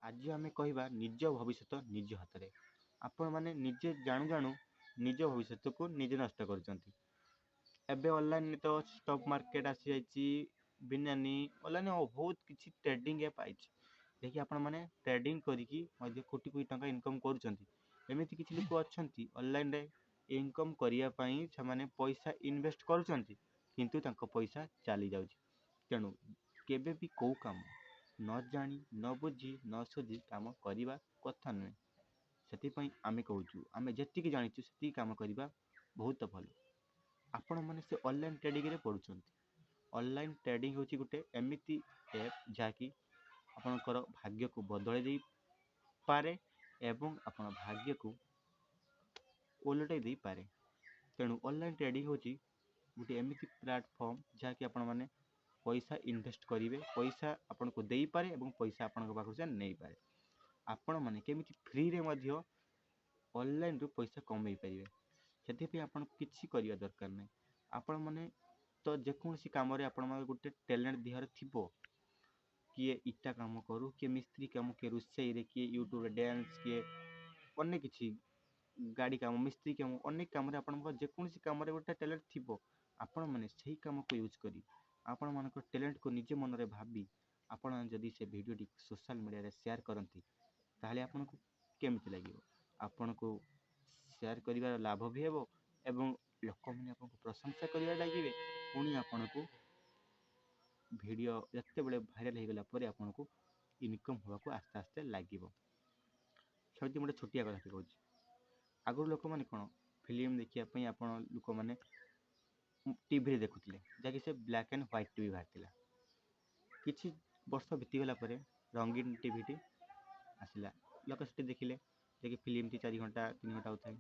ଆଜି ଆମେ କହିବା ନିଜ ଭବିଷ୍ୟତ ନିଜ ହାତରେ। ଆପଣମାନେ ନିଜେ ଜାଣୁ ଜାଣୁ ନିଜ ଭବିଷ୍ୟତକୁ ନିଜେ ନଷ୍ଟ କରୁଛନ୍ତି। ଏବେ ଅନଲାଇନ୍ରେ ତ ଷ୍ଟକ୍ ମାର୍କେଟ୍ ଆସିଯାଇଛି, ବିନାନି ଅନଲାଇନ୍ ଆଉ ବହୁତ କିଛି ଟ୍ରେଡ଼ିଂ ଆପ୍ ଆଇଛି, ଯାହାକି ଆପଣମାନେ ଟ୍ରେଡ଼ିଂ କରିକି ମଧ୍ୟ କୋଟି କୋଟି ଟଙ୍କା ଇନକମ୍ କରୁଛନ୍ତି। ଏମିତି କିଛି ଲୋକ ଅଛନ୍ତି, ଅନଲାଇନ୍ରେ ଇନକମ୍ କରିବା ପାଇଁ ସେମାନେ ପଇସା ଇନଭେଷ୍ଟ କରୁଛନ୍ତି, କିନ୍ତୁ ତାଙ୍କ ପଇସା ଚାଲିଯାଉଛି। ତେଣୁ କେବେ ବି କେଉଁ କାମ ନ ଜାଣି, ନ ବୁଝି, ନ ସୁଝି କାମ କରିବା କଥା ନୁହେଁ। ସେଥିପାଇଁ ଆମେ କହୁଛୁ, ଆମେ ଯେତିକି ଜାଣିଛୁ ସେତିକି କାମ କରିବା ବହୁତ ଭଲ। ଆପଣମାନେ ସେ ଅନଲାଇନ୍ ଟ୍ରେଡ଼ିଂରେ ପଡ଼ୁଛନ୍ତି। ଅନଲାଇନ୍ ଟ୍ରେଡ଼ିଂ ହେଉଛି ଗୋଟେ ଏମିତି ଆପ୍, ଯାହାକି ଆପଣଙ୍କର ଭାଗ୍ୟକୁ ବଦଳାଇ ଦେଇପାରେ ଏବଂ ଆପଣ ଭାଗ୍ୟକୁ ଓଲଟାଇ ଦେଇପାରେ। ତେଣୁ ଅନଲାଇନ୍ ଟ୍ରେଡ଼ିଂ ହେଉଛି ଗୋଟେ ଏମିତି ପ୍ଲାଟଫର୍ମ, ଯାହାକି ଆପଣମାନେ ପଇସା ଇନଭେଷ୍ଟ କରିବେ, ପଇସା ଆପଣଙ୍କୁ ଦେଇପାରେ ଏବଂ ପଇସା ଆପଣଙ୍କ ପାଖରୁ ସେ ନେଇପାରେ। ଆପଣମାନେ କେମିତି ଫ୍ରିରେ ମଧ୍ୟ ଅନଲାଇନ୍ରୁ ପଇସା କମେଇ ପାରିବେ, ସେଥିପାଇଁ ଆପଣଙ୍କୁ କିଛି କରିବା ଦରକାର ନାହିଁ। ଆପଣମାନେ ତ ଯେକୌଣସି କାମରେ ଆପଣଙ୍କର ଗୋଟେ ଟ୍ୟାଲେଣ୍ଟ ଦେହରେ ଥିବ। କିଏ ଇଟା କାମ କରୁ, କିଏ ମିସ୍ତ୍ରୀ କାମ, କିଏ ରୋଷେଇରେ, କିଏ ୟୁଟ୍ୟୁବରେ ଡ୍ୟାନ୍ସ, କିଏ ଅନେକ କିଛି ଗାଡ଼ି କାମ, ମିସ୍ତ୍ରୀ କାମ, ଅନେକ କାମରେ, ଆପଣଙ୍କ ଯେକୌଣସି କାମରେ ଗୋଟେ ଟ୍ୟାଲେଣ୍ଟ ଥିବ। ଆପଣମାନେ ସେହି କାମକୁ ୟୁଜ୍ କରି, ଆପଣମାନଙ୍କ ଟ୍ୟାଲେଣ୍ଟକୁ ନିଜ ମନରେ ଭାବି, ଆପଣ ଯଦି ସେ ଭିଡ଼ିଓଟି ସୋସିଆଲ୍ ମିଡ଼ିଆରେ ସେୟାର କରନ୍ତି, ତାହେଲେ ଆପଣଙ୍କୁ କେମିତି ଲାଗିବ? ଆପଣଙ୍କୁ ସେୟାର କରିବାର ଲାଭ ବି ହେବ ଏବଂ ଲୋକମାନେ ଆପଣଙ୍କୁ ପ୍ରଶଂସା କରିବା ଲାଗିବେ। ପୁଣି ଆପଣଙ୍କୁ ଭିଡ଼ିଓ ଯେତେବେଳେ ଭାଇରାଲ୍ ହେଇଗଲା ପରେ ଆପଣଙ୍କୁ ଇନକମ୍ ହେବାକୁ ଆସ୍ତେ ଆସ୍ତେ ଲାଗିବ। ସେମିତି ମୁଁ ଗୋଟେ ଛୋଟିଆ କଥାଟି କହୁଛି। ଆଗରୁ ଲୋକମାନେ କ'ଣ ଫିଲ୍ମ ଦେଖିବା ପାଇଁ ଆପଣ ଲୋକମାନେ ଟିଭିରେ ଦେଖୁଥିଲେ, ଯାହାକି ସେ ବ୍ଲାକ୍ ଆଣ୍ଡ ହ୍ୱାଇଟ୍ ଟିଭି ବାହାରିଥିଲା। କିଛି ବର୍ଷ ବିତିଗଲା ପରେ ରଙ୍ଗୀନ ଟିଭିଟି ଆସିଲା, ଲୋକ ସେଠି ଦେଖିଲେ, ଯାହାକି ଫିଲ୍ମଟି 4 ଘଣ୍ଟା 3 ଘଣ୍ଟା ହେଉଥାଏ।